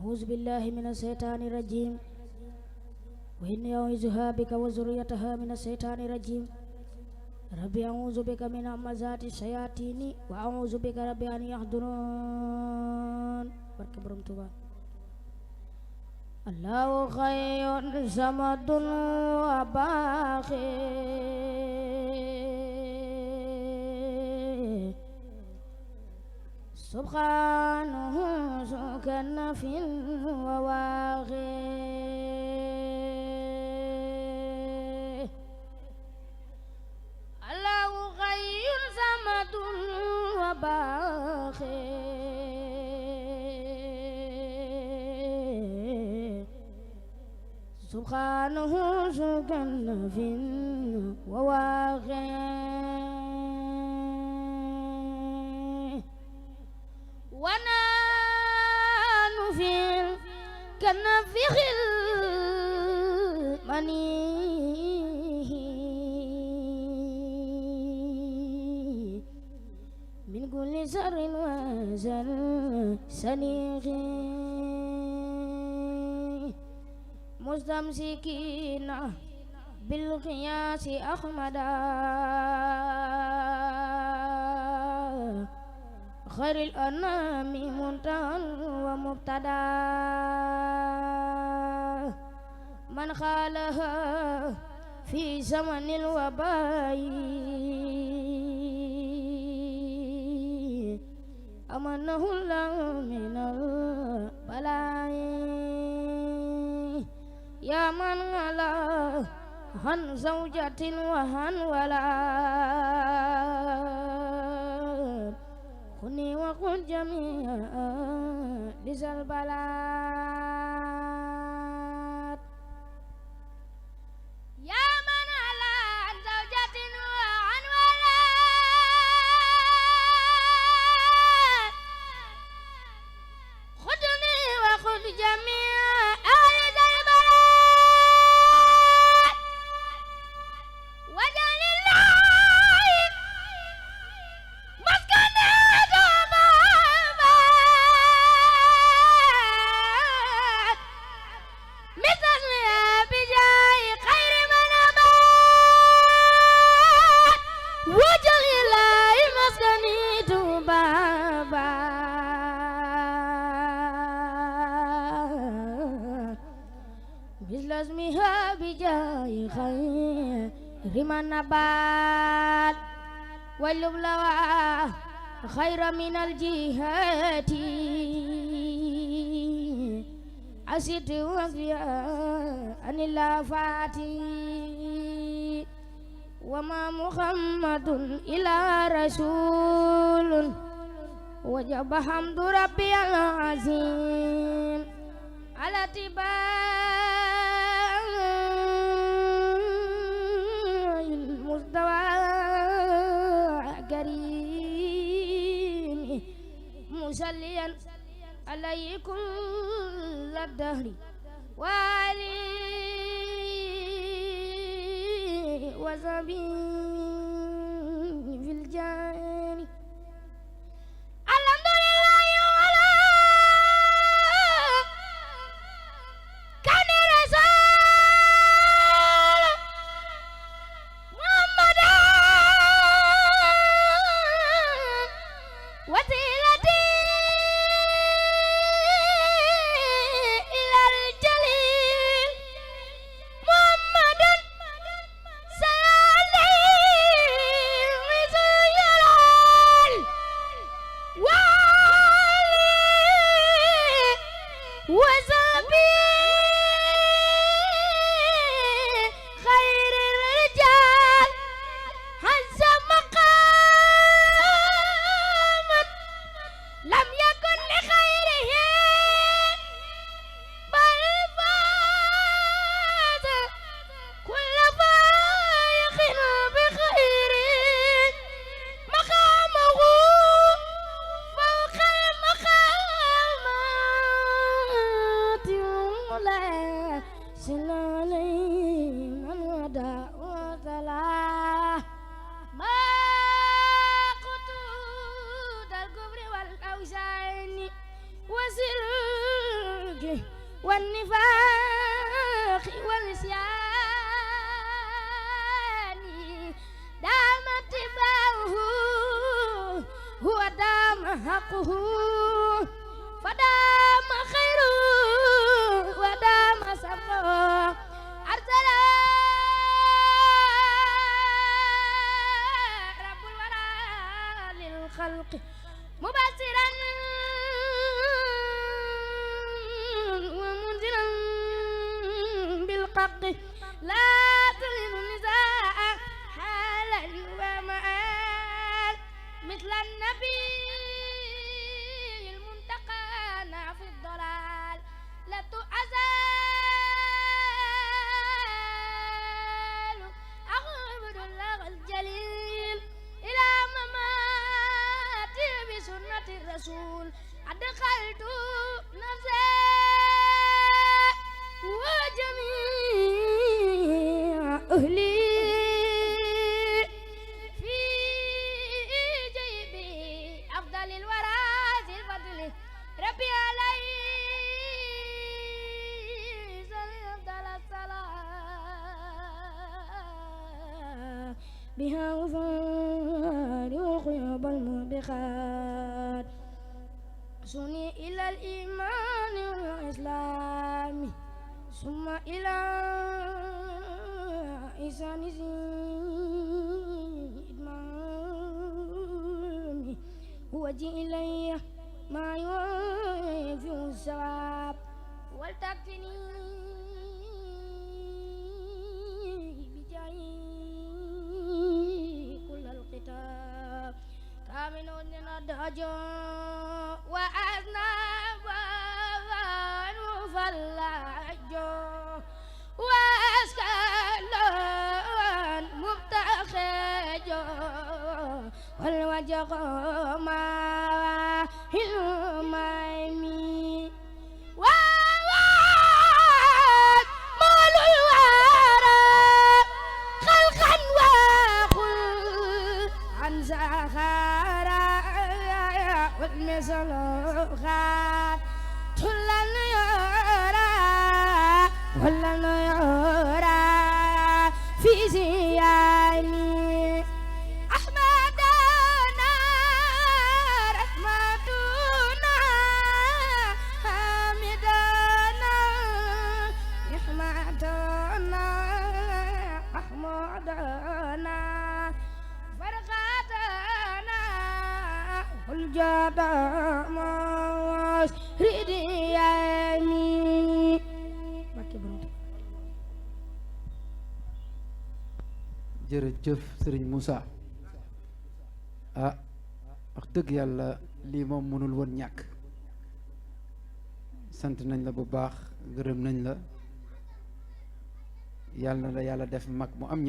أعوذ بالله من الشيطان الرجيم وإني أعوذها بك وذريتها من الشيطان الرجيم ربي أعوذ بك من همزات الشياطين وأعوذ بك ربي أن يحضرون barke Borom Tuuba Allahu xayrun samadun wa baaxi subhanahu sukana fin wa waaxi Allahu xayrun samadun wa baaxi subhanahu sukana fin wa waaxi ونحن في الكنفخ المنيه من كل شر وزل سنيخ مستمسكين بالقياس أحمدا خير الأنام منتهى ومبتدا من خالها في زمن الوباء أمنه الله من البلاء يا من غلا عن زوجة وعن ولد خني وخن جميعا بذا البلاد يا من على عن زوجة وعن ولد خذني وخذ جميع أهل ذا البلاد وجعل الله مسكنا اسمها بجاي خير من نبات واللؤلؤ خير من الجهات أسد وقيا عن الآفات وما محمد إلا رسول وجب حمد ربي العظيم على تباع المستوى كريم مسليا عليكم الدهر وعلي وصحبه في الجاني والنفاق والعصيان دام اتباعه هو دام حقه فدام خيره ودام سبقه أرسل رب الورى للخلق مبصرا ومنذرا بالحق لا تلهم النساء حالا ومآل مثل النبي المنتقى في الضلال لا تؤذل أعبد الله الجليل إلى مماتي بسنة الرسول أدخلت نفسي وجميع أهلي في جيبي أفضل الورى ذي الفضل ربي عليه أفضل الصلاة بها وفارق قيوب الموبقات سني إلى الإيمان والإسلام ثم إلى إحسان إدمامي وجه إلي ما يوفي الثواب ولتكفني بجاهي كل القتاب كامل الدجى وأذنب فلاجو وأسكالون مبتخجو والوجه ما هلميمي وواد مول الورى خلقا وقل عن زخارا والمثل خات تلا يرى ولا يرى في زياني أحمدنا رحمتنا حمدنا نحمتنا أحمدنا فرقتنا والجدع jërëjëf sëriñ Moussa ah wax dëgg yàlla lii moom mënul woon ñàkk sant nañ la bu baax gërëm nañ la yàlla na la yàlla def mag mu am ñam